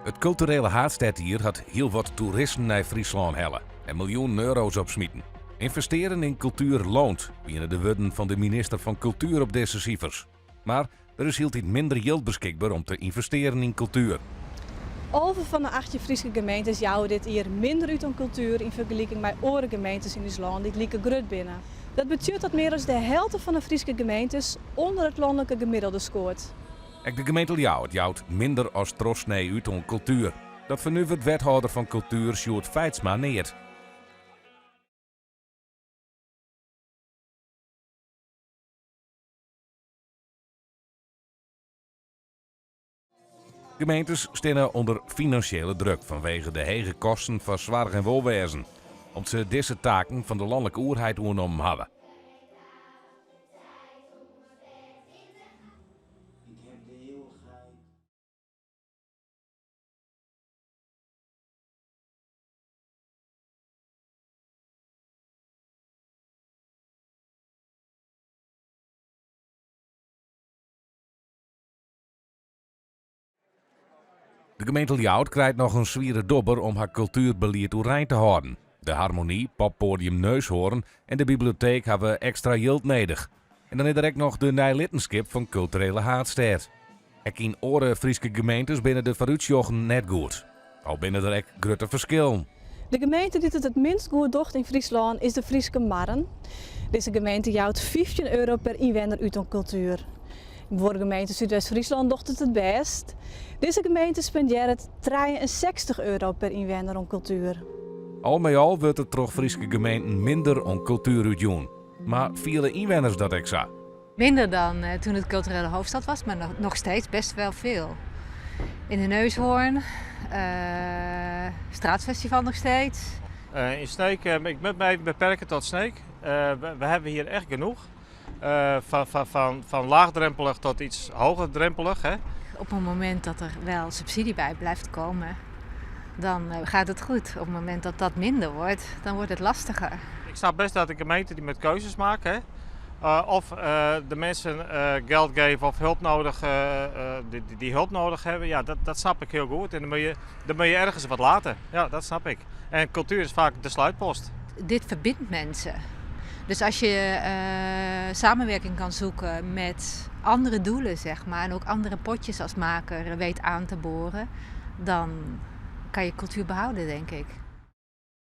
It kulturele haadstêdjier hat hiel wat toeristen nei Fryslân helle en miljoenen euro's opsmiten. Investeren in kultuer loont, wiene de wurden fan de minister fan Kultuer op dizze sifers. Mar der is hieltyd minder jild beskikber om te ynvestearen yn kultuer. 11 fan de 18 Fryske gemeentes jouwe dit jier minder út oan kultuer yn fergeliking mei oare gemeentes yn ús lân dy't like grut binne. Dat betsjut dat mear as de helte fan de Fryske gemeentes ûnder it lanlike gemiddelde skoart. Ek de gemeente Ljouwert jout minder as trochsnee út oan kultuer. Dat fernuveret wethâlder fan kultuer Sjoerd Feitsma neat. Gemeentes steane ûnder finansjele druk fanwege de hege kosten foar soarch en wolwêzen, om't se dizze taken fan de lanlike oerheid oernommen hawwe. De gemeente Ljouwert krijt noch in swiere dobber om har kultuerbelied oerein te hâlden. De Harmonie, poppoadium Neushoorn en de biblioteek hawwe ekstra jild nedich. En dan is der ek noch de neilittenskip fan Kulturele Haadstêd. Ek yn oare Fryske gemeentes binne de foarútsjoggen net goed. Al binne der ek grutte ferskillen. De gemeente dy't it it minst goed docht yn Fryslân is de Fryske Marren. Dizze gemeente jout 15 euro per ynwenner út oan kultuer. Buorgemeente Súdwest-Fryslân docht it it bêst. Dizze gemeente spendearret 63 euro per ynwenner oan kultuer. Al mei al wurdt der troch Fryske gemeenten minder oan kultuer útjûn. Mar fiele ynwenners dat ek sa? Minder dan toen het culturele hoofdstad was, maar nog steeds best wel veel. In de Neushoorn, straatfestival nog steeds. In Sneek, ik moet mij beperken tot Sneek. We hebben hier echt genoeg. Van laagdrempelig tot iets hogerdrempelig. Hè. Op het moment dat er wel subsidie bij blijft komen, dan gaat het goed. Op het moment dat dat minder wordt, dan wordt het lastiger. Ik snap best dat de gemeente die met keuzes maakt. Hè. Of de mensen geld geven of hulp nodig, die hulp nodig hebben. Ja, dat snap ik heel goed. En dan moet je ergens wat laten. Ja, dat snap ik. En cultuur is vaak de sluitpost. Dit verbindt mensen. Dus als je samenwerking kan zoeken met andere doelen, zeg maar, en ook andere potjes als maker weet aan te boren, dan kan je cultuur behouden, denk ik.